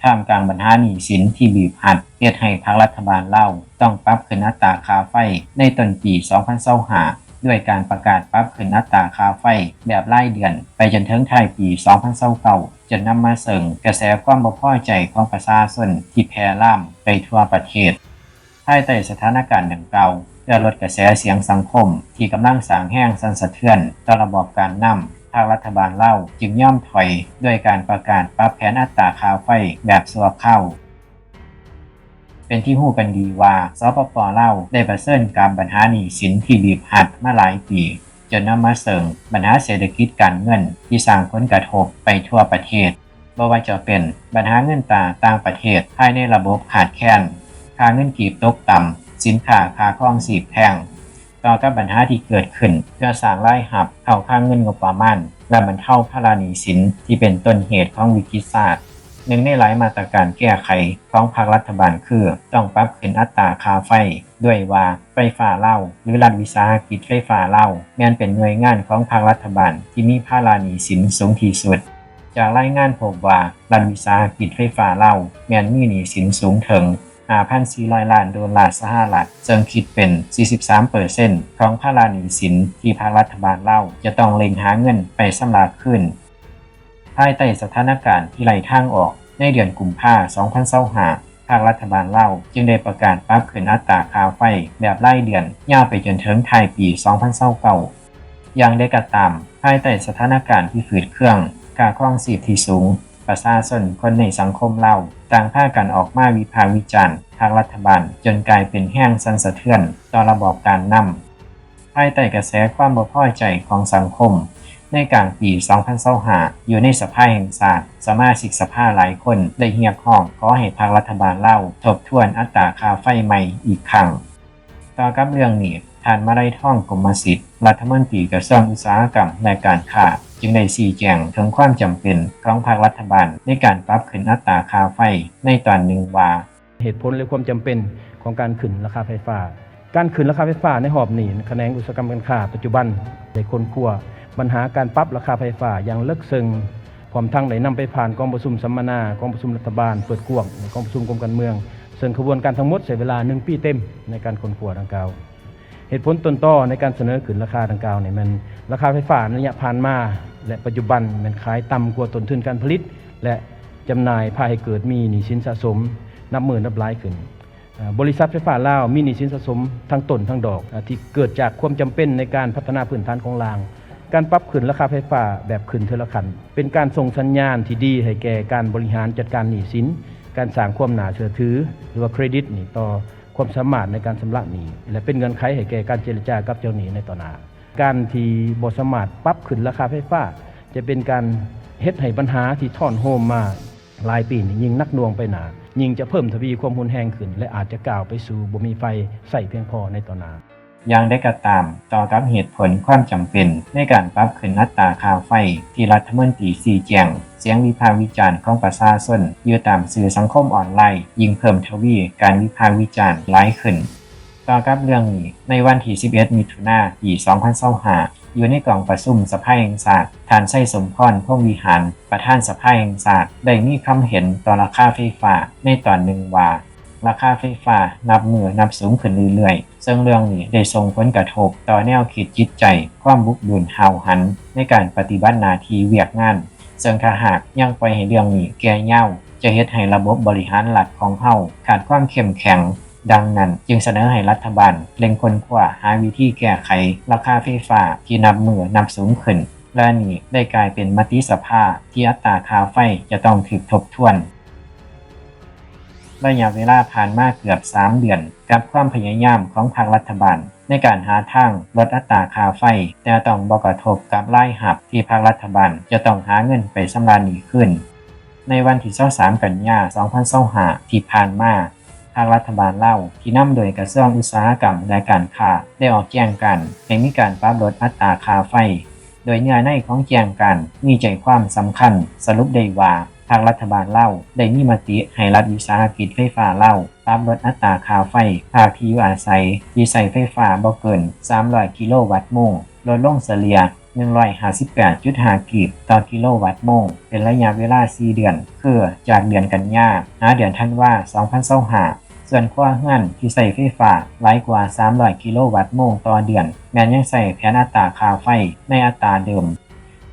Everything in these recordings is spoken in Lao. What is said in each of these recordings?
ທ່າມກາງບັນຫາໜີ້ສິນທີ່ບີບຮັດ ເຮັດໃຫ້ພັກລັດຖະບານລາວຕ້ອງປັບຂຶ້ນອັດຕາຄ່າໄຟໃນຕົ້ນປີສອງພັນຊາວຫ້າ ດ້ວຍການປະກາດປັບຂຶ້ນອັດຕາຄ່າໄຟແບບລາຍເດືອນໄປຈົນເຖິງທ້າຍປີສອງພັນຊາວເກົ້າ ຈົນນຳມາເຊິ່ງກະແສຄວາມບໍ່ພໍໃຈຂອງປະຊາຊົນທີ່ແຜ່ລາມໄປທົ່ວປະເທດ. ພາຍໃຕ້ສະຖານະການດັ່ງກ່າວ ເພື່ອລົດກະແສສຽງສັງຄົມທີ່ກຳລັງສ້າງແຮງສັ່ນສະເທືອນຕໍ່ລະບອບການນຳ, ພັກລັດຖະບານລາວຈຶ່ງຍອມຖອຍດ້ວຍການປະກາດປັບແຜນອັດຕາຄ່າໄຟແບບຊົ່ວຄາວ. ເປັນທີ່ຮູ້ກັນດີວ່າ ສປປ ລາວ ໄດ້ປະເຊີນກັບບັນຫາໜີ້ສິນທີ່ບີບຮັດມາຫຼາຍປີ, ຈົນນຳມາເຊິ່ງບັນຫາເສດຖະກິດການເງິນທີ່ສ້າງຜົນກະທົບໄປທົ່ວປະເທດ, ບໍ່ວ່າຈະເປັນບັນຫາເງິນຕາຕ່າງປະເທດພາຍໃນລະບົບຂາດແຄນ, ຄ່າເງິນກີບຕົກຕ່ຳ, ສິນຄ້າຄ່າຄອງຊີບແພງ. ຕໍ່ກັບບັນຫາທີ່ເກີດຂຶ້ນເພື່ອສ້າງລາຍຮັບ, ເຂົ້າຄລັງເງິນງົບປະມານ ແລະ ບັນເທົາພາລະໜີ້ສິນທີ່ເປັນຕົ້ນເຫດຂອງວິກິດຊາດ, ໜຶ່ງໃນຫຼາຍມາດຕະການແກ້ໄຂຂອງພັກລັດຖະບານຄື ຕ້ອງປັບຂຶ້ນອັດຕາຄ່າໄຟ, ດ້ວຍວ່າໄຟຟ້າລາວ ຫຼື ລັດວິສາຫະກິດໄຟຟ້າລາວ ແມ່ນເປັນໜ່ວຍງານຂອງພັກລັດຖະບານທີ່ມີພາລະໜີ້ສິນສູງທີ່ສຸດ. ຈາກລາຍງານພົບວ່າ ລັດວິສາຫະກິດໄຟຟ້າລາວ ແມ່ນມີໜີ້ສິນສູງເຖິງ ຫ້າພັນສີ່ຮ້ອຍລ້ານໂດລາສະຫະລັດ, ເຊິ່ງຄິດເປັນສີ່ສິບສາມເປີເຊັນຂອງພາລະໜີ້ສິນທີ່ພັກລັດຖະບານລາວຈະຕ້ອງເລັ່ງຫາເງິນໄປຊຳລະຄືນ. ພາຍໃຕ້ສະຖານະການທີ່ໄຮ້ທາງອອກ, ໃນເດືອນກຸມພາ ສອງພັນຊາວຫ້າ ພັກລັດຖະບານລາວຈຶ່ງໄດ້ປະກາດປັບຂຶ້ນອັດຕາຄ່າໄຟແບບລາຍເດືອນ ຍາວໄປຈົນເຖິງທ້າຍປີສອງພັນຊາວເກົ້າ. ຢ່າງໃດກໍຕາມ, ພາຍໃຕ້ສະຖານະການທີ່ຝືດເຄືອງ, ຄ່າຄອງຊີບທີ່ສູງ, ປະຊາຊົນຄົນໃນສັງຄົມລາວຕ່າງພາກັນອອກມາວິພາກວິຈານພັກລັດຖະບານ ຈົນກາຍເປັນແຮງສັ່ນສະເທືອນຕໍ່ລະບອບການນຳ. ພາຍໃຕ້ກະແສຄວາມບໍ່ພໍໃຈຂອງສັງຄົມ, ໃນກາງປີສອງພັນຊາວຫ້າ ຢູ່ໃນສະພາແຫ່ງຊາດ, ສະມາຊິກສະພາຫຼາຍຄົນໄດ້ຮຽກຮ້ອງຂໍໃຫ້ພັກລັດຖະບານລາວທົບທວນອັດຕາຄ່າໄຟໃໝ່ອີກຄັ້ງ. ຕໍ່ກັບເລື່ອງນີ້, ທ່ານ ມະໄລທອງ ກົມມະສິດ ລັດຖະມົນຕີກະຊວງອຸດສາຫະກຳ ແລະ ການຄ້າ ຈຶ່ງໄດ້ຊີ້ແຈງເຖິງຄວາມຈຳເປັນຂອງພັກລັດຖະບານໃນການປັບຂຶ້ນອັດຕາຄ່າໄຟໃນຕອນໜຶ່ງວ່າ, ເຫດຜົນ ແລະ ຄວາມຈຳເປັນຂອງການຂຶ້ນລາຄາໄຟຟ້າ. ການຂຶ້ນລາຄາໄຟຟ້າໃນຮອບນີ້, ຂະແໜງອຸດສາຫະກຳການຄ້າປັດຈຸບັນໄດ້ຄົ້ນຄວ້າບັນຫາການປັບລາຄາໄຟຟ້າຢ່າງເລິກເຊິ່ງ, ພ້ອມທັງໄດ້ນຳໄປຜ່ານກອງປະຊຸມສຳມະນາ, ກອງປະຊຸມລັດຖະບານເປີດກວ້າງ ແລະ ກອງປະຊຸມກົມການເມືອງ, ເຊິ່ງຂະບວນການທັງໝົດໃຊ້ເວລາໜຶ່ງປີເຕັມໃນການຄົ້ນຄວ້າດັ່ງກ່າວ. ເຫດຜົນຕົ້ນຕໍໃນການສະເໜີຂຶ້ນລາຄາດັ່ງກ່າວນີ້ແມ່ນ ລາຄາໄຟຟ້າໃນໄລຍະຜ່ານມາ ແລະ ປັດຈຸບັນແມ່ນຂາຍຕ່ຳກວ່າຕົ້ນທຶນການຜະລິດ ແລະ ຈຳໜ່າຍ ພາໃຫ້ເກີດມີໜີ້ສິນສະສົມນັບມື້ນັບຫຼາຍຂຶ້ນ. ເອີ ບໍລິສັດໄຟຟ້າລາວມີໜີ້ສິນສະສົມທັງຕົ້ນທັງດອກ ເອີ ທີ່ເກີດຈາກຄວາມຈຳເປັນໃນການພັດທະນາພື້ນຖານໂຄງລ່າງ. ການປັບຂຶ້ນລາຄາໄຟຟ້າແບບຂຶ້ນເທື່ອລະຂັ້ນ ເປັນການສົ່ງສັນຍານທີ່ດີໃຫ້ແກ່ການບໍລິຫານຈັດການໜີ້ສິນ, ການສ້າງຄວາມໜ້າເຊື່ອຖື ຫຼືວ່າເຄຣດິດນີ້ຕໍ່ຄວາມສາມາດໃນການຊຳລະໜີ້ ແລະ ເປັນເງື່ອນໄຂໃຫ້ແກ່ການເຈລະຈາກັບເຈົ້າໜີ້ໃນຕໍ່ໜ້າ. ການທີ່ບໍ່ສາມາດປັບຂຶ້ນລາຄາໄຟຟ້າ ຈະເປັນການເຮັດໃຫ້ບັນຫາທີ່ທ້ອນໂຮມມາຫຼາຍປີນີ້ຍິ່ງໜັກໜ່ວງໄປໜ້າ, ຍິ່ງຈະເພີ່ມທະວີຄວາມຮຸນແຮງຂຶ້ນ ແລະ ອາດຈະກ້າວໄປສູ່ບໍ່ມີໄຟໃຊ້ພຽງພໍໃນຕໍ່ໜ້າ. ຢ່າງໃດກໍຕາມ, ຕໍ່ກັບເຫດຜົນຄວາມຈຳເປັນໃນການປັບຂຶ້ນອັດຕາຄ່າໄຟທີ່ລັດຖະມົນຕີຊີ້ແຈງ, ສຽງວິພາກວິຈານຂອງປະຊາຊົນຢູ່ຕາມສື່ສັງຄົມອອນລາຍຍິ່ງເພີ່ມທະວີການວິພາກວິຈານຫຼາຍຂຶ້ນ. ຕໍ່ກັບເລື່ອງນີ້, ໃນວັນທີສິບເອັດ ມິຖຸນາ ປີສອງພັນຊາວຫ້າ ຢູ່ໃນກອງປະຊຸມສະພາແຫ່ງຊາດ, ທ່ານ ໄຊສົມພອນ ພົງວິຫານ ປະທານສະພາແຫ່ງຊາດ ໄດ້ມີຄຳເຫັນຕໍ່ລາຄາໄຟຟ້າໃນຕອນໜຶ່ງວ່າ, ລາຄາໄຟຟ້ານັບມື້ນັບສູງຂຶ້ນເລື້ອຍໆ, ເຊິ່ງເລື່ອງນີ້ໄດ້ສົ່ງຜົນກະທົບຕໍ່ແນວຄິດ, ຈິດໃຈ, ຄວາມບຸກບຸນຫ້າວຫັນໃນການປະຕິບັດໜ້າທີ່ວຽກງານ, ເຊິ່ງຖ້າຫາກຍັງປ່ອຍໃຫ້ເລື່ອງນີ້ແກ່ຍາວ, ຈະເຮັດໃຫ້ລະບົບບໍລິຫານລັດຂອງເຮົາຂາດຄວາມເຂັ້ມແຂງ. ດັ່ງນັ້ນ, ຈຶ່ງສະເໜີໃຫ້ລັດຖະບານເລັ່ງຄົ້ນຄວ້າຫາວິທີແກ້ໄຂລາຄາໄຟຟ້າທີ່ນັບມື້ນັບສູງຂຶ້ນ, ແລະ ນີ້ໄດ້ກາຍເປັນມະຕິສະພາທີ່ອັດຕາຄ່າໄຟຈະຕ້ອງຖືກທົບທວນ. ໄລຍະເວລາຜ່ານມາເກືອບສາມເດືອນ ກັບຄວາມພະຍາຍາມຂອງພັກລັດຖະບານໃນການຫາທາງລົດອັດຕາຄ່າໄຟ, ແຕ່ຕ້ອງບໍ່ກະທົບກັບລາຍຮັບທີ່ພັກລັດຖະບານຈະຕ້ອງຫາເງິນໄປຊຳລະໜີ້ຄືນ. ໃນວັນທີຊາວສາມ ກັນຍາ ສອງພັນຊາວຫ້າ ທີ່ຜ່ານມາ, ພັກລັດຖະບານລາວທີ່ນຳໂດຍກະຊວງອຸດສາຫະກຳ ແລະ ການຄ້າ ໄດ້ອອກແຈ້ງການໃຫ້ມີການປັບລົດອັດຕາຄ່າໄຟ, ໂດຍເນື້ອໃນຂອງແຈ້ງການມີໃຈຄວາມສຳຄັນສະຫຼຸບໄດ້ວ່າ, ພັກລັດຖະບານລາວໄດ້ມີມະຕິໃຫ້ລັດວິສາຫະກິດໄຟຟ້າລາວປັບລົດອັດຕາຄ່າໄຟພາກທີ່ຢູ່ອາໄສທີ່ໃຊ້ໄຟຟ້າບໍ່ເກີນສາມຮ້ອຍກິໂລວັດໂມງ, ລົດລົງສະເລ່ຍ ໜຶ່ງຮ້ອຍຫ້າສິບແປດຈຸດຫ້າກີບຕໍ່ກິໂລວັດໂມງ ເປັນໄລຍະເວລາສີ່ເດືອນ ຄືຈາກເດືອນກັນຍາຫາເດືອນທັນວາ ສອງພັນຊາວຫ້າ. ສ່ວນຄົວເຮືອນທີ່ໃຊ້ໄຟຟ້າຫຼາຍກວ່າສາມຮ້ອຍກິໂລວັດໂມງຕໍ່ເດືອນ ແມ່ນຍັງໃຊ້ແຜນອັດຕາຄ່າໄຟໃນອັດຕາເດີມ.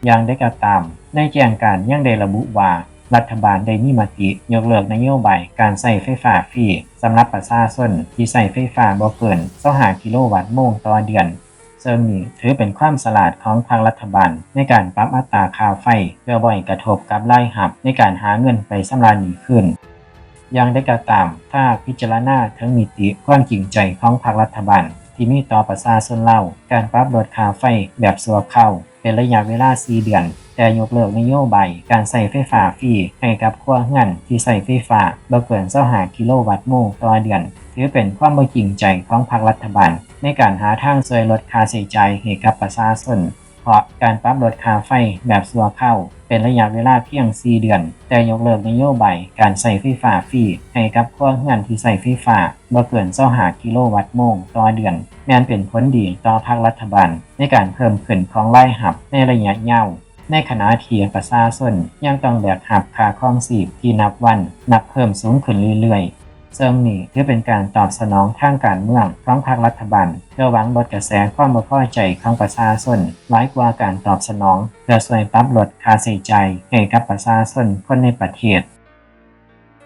ຢ່າງໃດກໍຕາມ, ໃນແຈ້ງການຍັງໄດ້ລະບຸວ່າ ລັດຖະບານໄດ້ມີມະຕິຍົກເລີກນະໂຍບາຍການໃຊ້ໄຟຟ້າຟຣີສຳລັບປະຊາຊົນທີ່ໃຊ້ໄຟຟ້າບໍ່ເກີນຊາວຫ້າກິໂລວັດໂມງຕໍ່ເດືອນ, ເຊິ່ງນີ້ຖືເປັນຄວາມສະຫຼາດຂອງພາກລັດຖະບານໃນການປັບອັດຕາຄ່າໄຟ ເພື່ອບໍ່ໃຫ້ກະທົບກັບລາຍຮັບໃນການຫາເງິນໄປຊຳລະໜີ້ຄືນ. ຢ່າງໃດກໍຕາມ, ຖ້າພິຈາລະນາເຖິງມິຕິຄວາມຈິງໃຈຂອງພາກລັດຖະບານທີ່ມີຕໍ່ປະຊາຊົນລາວ, ການປັບລົດຄ່າໄຟແບບຊົ່ວຄາວ ເປັນໄລຍະເວລາສີ່ເດືອນ ແຕ່ຍົກເລີກນະໂຍບາຍການໃຊ້ໄຟຟ້າຟຣີໃຫ້ກັບຄົວເຮືອນທີ່ໃຊ້ໄຟຟ້າບໍ່ເກີນຊາວຫ້າກິໂລວັດໂມງຕໍ່ເດືອນ ຖືເປັນຄວາມບໍ່ຈິງໃຈຂອງພາກລັດຖະບານໃນການຫາທາງຊ່ວຍລົດຄ່າໃຊ້ຈ່າຍໃຫ້ກັບປະຊາຊົນ, ເພາະການປັບລົດຄ່າໄຟແບບຊົ່ວຄາວເປັນໄລຍະເວລາພຽງສີ່ເດືອນ ແຕ່ຍົກເລີກນະໂຍບາຍການໃຊ້ໄຟຟ້າຟຣີໃຫ້ກັບຄົວເຮືອນທີ່ໃຊ້ໄຟຟ້າບໍ່ເກີນຊາວຫ້າກິໂລວັດໂມງຕໍ່ເດືອນ ແມ່ນເປັນຜົນດີຕໍ່ພາກລັດຖະບານໃນການເພີ່ມຂຶ້ນຂອງລາຍຮັບໃນໄລຍະຍາວ, ໃນຂະນະທີ່ປະຊາຊົນຍັງຕ້ອງແບກຮັບຄ່າຄອງຊີບທີ່ນັບວັນນັບເພີ່ມສູງຂຶ້ນເລື້ອຍໆ. ເຊິ່ງນີ້ຖືເປັນການຕອບສະໜອງທາງການເມືອງຂອງພາກລັດຖະບານ ເພື່ອຫວັງລົດກະແສຄວາມບໍ່ພໍໃຈຂອງປະຊາຊົນ ຫຼາຍກວ່າການຕອບສະໜອງເພື່ອຊ່ວຍປັບລົດຄ່າໃຊ້ຈ່າຍໃຫ້ກັບປະຊາຊົນຄົນໃນປະເທດ.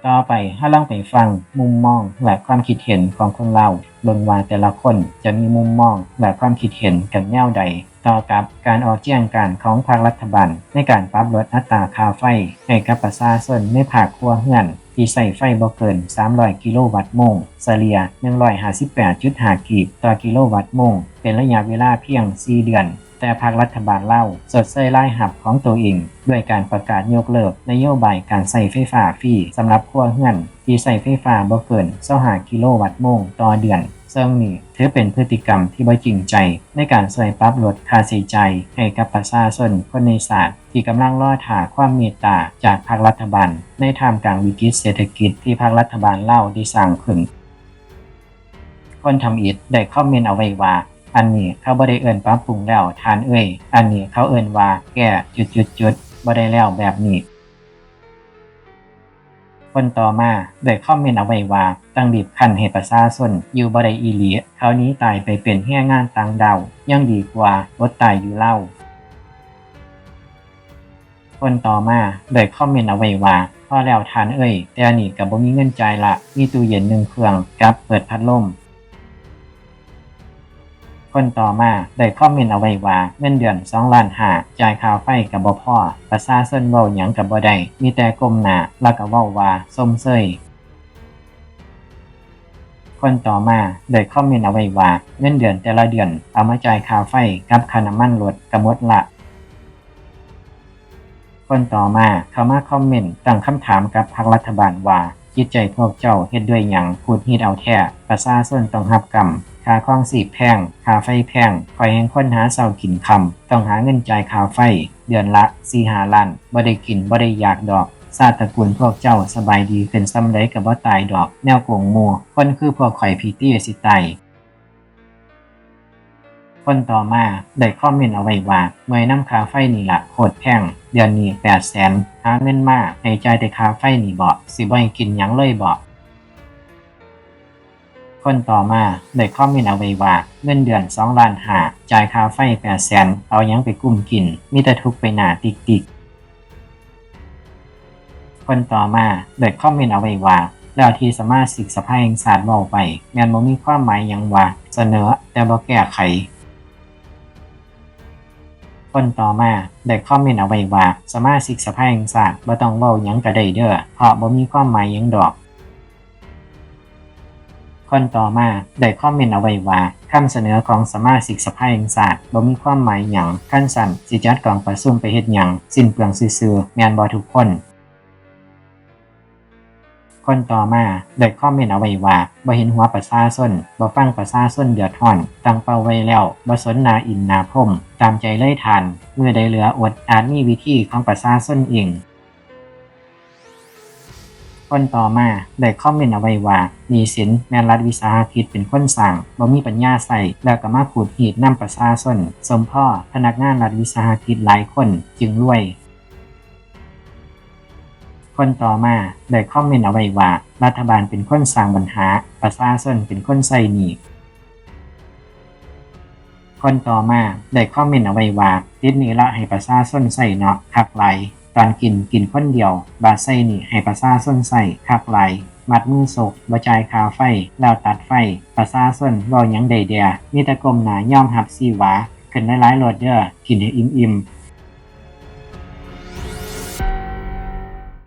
ຕໍ່ໄປເຮົາລອງໄປຟັງມຸມມອງ ແລະ ຄວາມຄິດເຫັນຂອງຄົນລາວ ເບິ່ງວ່າແຕ່ລະຄົນຈະມີມຸມມອງ ແລະ ຄວາມຄິດເຫັນກັນແນວໃດຕໍ່ກັບການອອກແຈ້ງການຂອງພາກລັດຖະບານໃນການປັບລົດອັດຕາຄ່າໄຟໃຫ້ກັບປະຊາຊົນໃນພາກຄົວເຮືອນທີ່ໃຊ້ໄຟບໍ່ເກີນສາມຮ້ອຍກິໂລວັດໂມງ, ສະເລ່ຍໜຶ່ງຮ້ອຍຫ້າສິບແປດຈຸດຫ້າກີບຕໍ່ກິໂລວັດໂມງ ເປັນໄລຍະເວລາພຽງສີ່ເດືອນ. ແຕ່ພາກລັດຖະບານລາວຊົດເຊີຍລາຍຮັບຂອງໂຕເອງ ດ້ວຍການປະກາດຍົກເລີກນະໂຍບາຍການໃຊ້ໄຟຟ້າຟຣີສຳລັບຄົວເຮືອນທີ່ໃຊ້ໄຟຟ້າບໍ່ເກີນຊາວຫ້າກິໂລວັດໂມງຕໍ່ເດືອນ, ເຊິ່ງນີ້ຖືເປັນພຶດຕິກຳທີ່ບໍ່ຈິງໃຈໃນການຊ່ວຍປັບລົດຄ່າໃຊ້ຈ່າຍໃຫ້ກັບປະຊາຊົນຄົນໃນຊາດ ທີ່ກຳລັງລໍຖ້າຄວາມເມດຕາຈາກພາກລັດຖະບານ ໃນທ່າມກາງວິກິດເສດຖະກິດທີ່ພາກລັດຖະບານລາວໄດ້ສ້າງຂຶ້ນ. ຄົນທຳອິດໄດ້ຄອມເມັນເອົາໄວ້ວ່າ, ອັນນີ້ເຂົາບໍ່ໄດ້ເອີ້ນປັບປຸງແລ້ວທ່ານເອີຍ, ອັນນີ້ເຂົາເອີ້ນວ່າແກ້ຈຸດໆໆ ບໍ່ໄດ້ແລ້ວແບບນີ້. ຄົນຕໍ່ມາໄດ້ຄອມເມັນເອົາໄວ້ວ່າ, ຕ້ອງບີບຄັ້ນໃຫ້ປະຊາຊົນຢູ່ບໍ່ໄດ້ອີ່ຫຼີ, ເຂົາໜີຕາຍໄປເປັນແຮງງານຕ່າງດ້າວ ຍັງດີກວ່າອົດຕາຍຢູ່ລາວ. ຄົນຕໍ່ມາໄດ້ຄອມເມັນເອົາໄວ້ວ່າ, ພໍແລ້ວທ່ານເອີຍ, ແຕ່ນີ້ກໍບໍ່ມີເງິນຈ່າຍລະ, ມີຕູ້ເຢັນໜຶ່ງເຄື່ອງກັບເປີດພັດລົມ. ຄົນຕໍ່ມາໄດ້ຄອມເມັນເອົາໄວ້ວ່າ, ເງິນເດືອນສອງລ້ານຫ້າ ຈ່າຍຄ່າໄຟກໍບໍ່ພໍ, ປະຊາຊົນເວົ້າຫຍັງກໍບໍ່ໄດ້, ມີແຕ່ກົ້ມໜ້າ ແລ້ວກໍເວົ້າວ່າຊົມເຊີຍ. ຄົນຕໍ່ມາໄດ້ຄອມເມັນເອົາໄວ້ວ່າ, ເງິນເດືອນແຕ່ລະເດືອນເອົາມາຈ່າຍຄ່າໄຟກັບຄ່ານ້ຳມັນລົດກໍໝົດລະ. ຄົນຕໍ່ມາເຂົ້າມາຄອມເມັນຕັ້ງຄຳຖາມກັບພັກລັດຖະບານວ່າ, ຈິດໃຈພວກເຈົ້າເຮັດດ້ວຍຫຍັງ? ຂູດຮີດເອົາແທ້, ປະຊາຊົນຕ້ອງຮັບກຳ, ຄ່າຄອງຊີບແພງ, ຄ່າໄຟແພງ, ຂ້ອຍແຮ່ງຄົນຫາເຊົ້າກິນຄ່ຳ, ຕ້ອງຫາເງິນຈ່າຍຄ່າໄຟເດືອນລະສີ່ຫ້າລ້ານ, ບໍ່ໄດ້ກິນບໍ່ໄດ້ຢາກດອກ. ຊາດຕະກູນພວກເຈົ້າສະບາຍດີຂຶ້ນສ່ຳໃດກໍບໍ່ຕາຍດອກ, ແນວໂກງໝູ່, ຄົນຄືພວກຂ້ອຍພີຕີຊິຕາຍ. ຄົນຕໍ່ມາໄດ້ຄອມເມັນເອົາໄວ້ວ່າ, ເມື່ອຍນຳຄ່າໄຟນີ້ລະ, ໂຄດແພງ, ເດືອນນີ້ແປດແສນ, ຫາເງິນມາໃຫ້ຈ່າຍແຕ່ຄ່າໄຟນີ້ເບາະ, ຊິບໍ່ໃຫ້ກິນຫຍັງເລີຍເບາະ? ຄົນຕໍ່ມາໄດ້ຄອມເມັນເອົາໄວ້ວ່າ, ເງິນເດືອນສອງລ້ານຫ້າ, ຈ່າຍຄ່າໄຟແປດແສນ, ເອົາຫຍັງໄປກຸ້ມກິນ, ມີແຕ່ທຸກໄປໜ້າຕິກໆ. ຄົນຕໍ່ມາໄດ້ຄອມເມັນເອົາໄວ້ວ່າ, ແລ້ວທີ່ສະມາຊິກສະພາແຫ່ງຊາດເວົ້າໄປ ແມ່ນບໍ່ມີຄວາມໝາຍຫຍັງຫວາ? ສະເໜີແຕ່ບໍ່ແກ້ໄຂ. ຄົນຕໍ່ມາໄດ້ຄອມເມັນເອົາໄວ້ວ່າ, ສະມາຊິກສະພາແຫ່ງຊາດບໍ່ຕ້ອງເວົ້າຫຍັງກໍໄດ້ເດີ້, ເພາະບໍ່ມີຄວາມໝາຍຫຍັງດອກ. ຄົນຕໍ່ມາໄດ້ຄອມເມັນເອົາໄວ້ວ່າ, ຄຳສະເໜີຂອງສະມາຊິກສະພາແຫ່ງຊາດບໍ່ມີຄວາມໝາຍຫຍັງ, ຄັນຊັ້ນຊິຈັດກອງປະຊຸມໄປເຮັດຫຍັງ? ສິ້ນເປືອງຊື່ໆ ແມ່ນບໍ່ທຸກຄົນ? ຄົນຕໍ່ມາໄດ້ຄອມເມັນເອົາໄວ້ວ່າ, ບໍ່ເຫັນຫົວປະຊາຊົນ, ບໍ່ຟັງປະຊາຊົນເດືອດຮ້ອນ, ຕັ້ງເປົ້າໄວ້ແລ້ວ, ບໍ່ສົນໜ້າອິນໜ້າພົມ, ຕາມໃຈເລີຍທ່ານ, ມື້ໃດເຫຼືອອົດ ອາດມີວິທີຂອງປະຊາຊົນເອງ. ຄ ຄົນຕໍ່ມາໄດ້ຄອມເມັນເອົາໄວ້ວ່າ ໜີ້ສິນແມ່ນລັດວິສາຫະກິດເປັນຄົນສ້າງ, ບໍ່ມີປັນຍາໃຊ້ ແລ້ວກໍມາຂູດຮີດນຳປະຊາຊົນ. ສົມພໍພະນັກງານລັດວິສາຫະກິດຫຼາຍຄົນຈຶ່ງລວຍ. ຄົນຕໍ່ມາໄດ້ຄອມເມັນເອົາໄວ້ວ່າ ລັດຖະບານເປັນຄົນສ້າງບັນຫາ, ປະຊາຊົນເປັນຄົນໃຊ້ໜີ້. ຄົນຕໍ່ມາໄດ້ຄອມເມັນເອົາໄວ້ວ່າ ຕິດໜີ້ລະໃຫ້ປະຊາຊົນໃຊ້ເນາະ ຄັກຫຼາຍ, ຕອນກິນ ກິນຄົນດຽວ, ບາດໃຊ້ໜີ້ໃຫ້ປະຊາຊົນໃຊ້ ຄັກຫຼາຍ, ມັດມືສົກ, ບໍ່ຈ່າຍຄ່າໄຟ, ແລ້ວຕັດໄຟ, ປະຊາຊົນເວົ້າຫຍັງໄດ້ແດ່? ມີແຕ່ກົ້ມໜ້າຍອມຮັບຊີຫວາ. ຂຶ້ນຫຼາຍໆໂລດເດີ, ກິນໃຫ້ອີ່ມໆ.